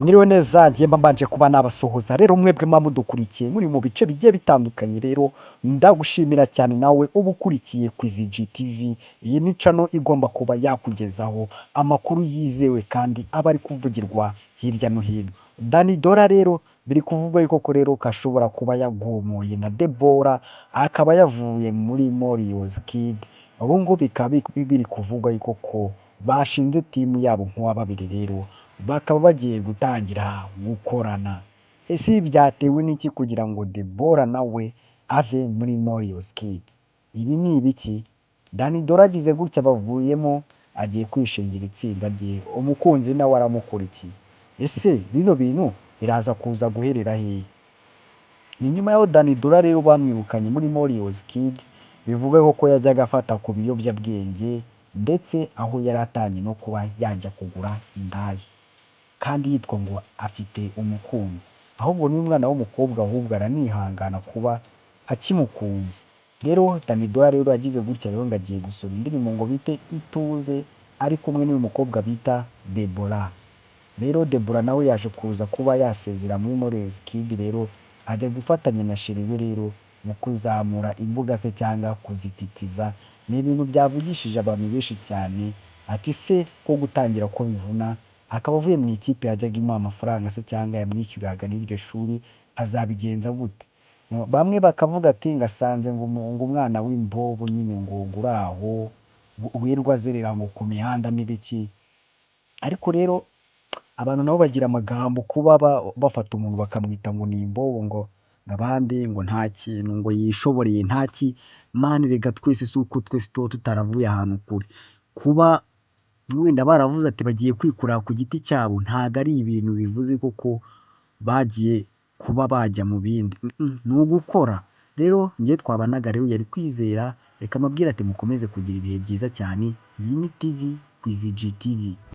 Mwiriwe neza, njye mba mbanje kuba nabasuhuza. Rero mwebwe muba mudukurikiye muri mu bice bigiye bitandukanye, rero ndagushimira cyane nawe uba ukurikiye Kwizig TV. Iyi ni channel igomba kuba yakugezaho amakuru yizewe kandi aba ari kuvugirwa hirya no hino. Danny Dollar rero biri kuvugwa yuko ko rero kashobora kuba yagumuye na Debora, akaba yavuye muri Morios Kid. Ubu ngubu bikaba biri kuvugwa yuko ko bashinze team yabo nk'uwa babiri, rero bakaba bagiye gutangira gukorana. Ese ibi byatewe n'iki kugira ngo Debora nawe ave muri Morios Kid? Ibi ni ibiki? Danny Dollar agize gutya bavuyemo, agiye kwishingira itsinda rye, umukunzi nawe aramukurikiye. Ese bino bintu biraza kuza guherera hehe? Ni nyuma y'aho Danny Dollar rero bamwirukanye muri Morios Kid, bivugwa ko yajyaga afata ku biyobyabwenge, ndetse aho yari atangiye no kuba yajya kugura indaya kandi yitwa ngo afite umukunzi. Ahubwo n'uyu mwana w'umukobwa ahubwo aranihangana kuba akimukunze. Rero Danny Dollar rero yagize gutya rero ngo agiye gusura indirimbo ngo bite Ituze, ari kumwe n'uyu mukobwa bita Debora. Rero Debora nawe yaje kuza kuba yasezera muri Morios Kid, rero ajya gufatanya na chéri we rero mu kuzamura imbuga se cyangwa kuzititiza. Ni ibintu byavugishije abantu benshi cyane, ati se ko gutangira ko bivuna, akaba avuye mu ikipe yajyaga imuha amafaranga se cyangwa yamwishyuriraga n'iryo shuri, azabigenza gute? Bamwe bakavuga ati ngasanze ngo umwana w'imbobo nyine ngo uri aho wirirwa azerera ngo ku mihanda n'ibiki. Ariko rero abantu nabo bagira amagambo, kuba bafata umuntu bakamwita ngo ni imbobo, ngo abandi ngo nta kintu ngo yishoboreye, nta ki. Man, rega twese si uko twese tuba tutaravuye ahantu kure. Kuba wenda baravuze ati bagiye kwikorera ku giti cyabo, ntabwo ari ibintu bivuze koko bagiye kuba bajya mu bindi, ni ugukora. Rero njye twabanaga rero yari Kwizera, reka mbabwire ati mukomeze kugira ibihe byiza cyane. Iyi ni TV Kwizig TV.